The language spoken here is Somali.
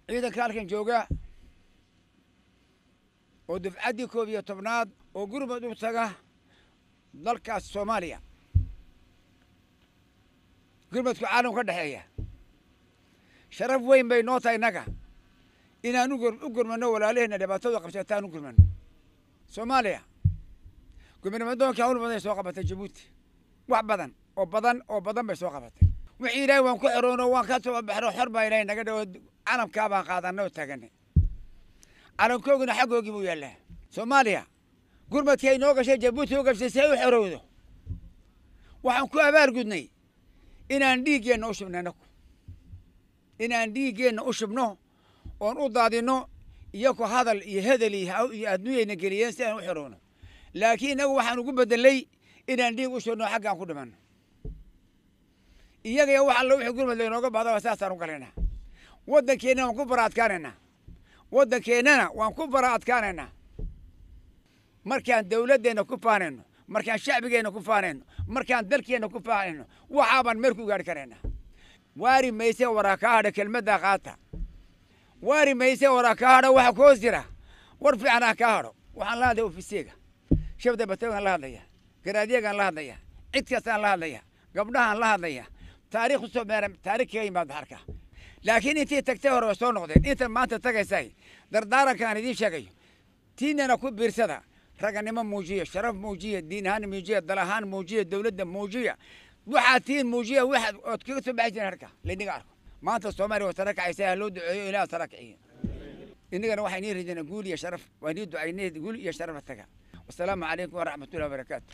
Ciidanka halkan jooga oo dufcaddii 11aad oo gurmad u taga dalkaas Soomaaliya, gurmadku caalam ka dhexeeya, sharaf weyn bay noo tahay innaga inaan u gurmano walaalaheenna dhibaatada qabsataan u gurmano. Soomaaliya gobonimadoonkii hawl badan ay soo qabatay, Jabuuti wax badan oo badan oo badan bay soo qabatay. Wixii Ilaahay waan ku xoroono, waan ka soo baxno, xor baa Ilaahay naga dhawo, calamkaa baan qaadanay oo taaganay, calankoogina xaggoogii buu yaallaa. Soomaaliya gurmadkii ay noo gashay, Jabuuti u gashay si ay u xorowdo, waxaan ku abaal gudnay inaan dhiiggeenna u shubno, inaku inaan dhiiggeenna u shubno oon u daadino. Iyaku hadal iyo hedel iyo adduunyayna geliyeen si aan u xorowno, laakiin inagu waxaan ugu bedelay inaan dhiig u shubno, xaggaan ku dhimanno. Iyaga wax alla wixii gurmad laynooga bahdaba saasaan u galaynaa. Waddankeennana waan ku bara adkaanaynaa, waddankeennana waan ku bara adkaanaynaa. Markaan dawladdeenna ku faanayno, markaan shacbigeenna ku faanayno, markaan dalkeenna ku faanayno, waxaabaan meel ku gaari karaynaa. Waari mayse waraa kaa hadha, kelmaddaa qaata. Waari mayse waraa kaa hadha, waxa ku hoos jira war fiican ah kaa hadho. Waxaan la hadlaya ofisiega shabda batogaan la hadlaya, garaadyagaan la hadlaya, cid kastaan la hadlaya, gabdhahaan la hadlaya. Taariikh usoo meera, taarikh kaga yimaada harka, laakiin intii tagtay hore way soo noqdeen. Intan maanta tagaysay, dardaarankaan idiin sheegayo, tiinana ku biirsada, raganimo muujiya, sharaf muujiya, diin ahaan muujiya, dal ahaan muujiya, dowladda muujiya, waxaad tiin muujiya, waxaad ood kaga soo baxi jireen harka laynaga arko. Maanta Soomaaliya waa tara kacaysa, ha loo duceeyo, Ilaah tara kiciyo. Innagana waxaa inii rajaynaa guul iyo sharaf, waa inii ducaynay, guul iyo sharafa taga. Wasalaamu calaykum waraxmatullahi wabarakaatu.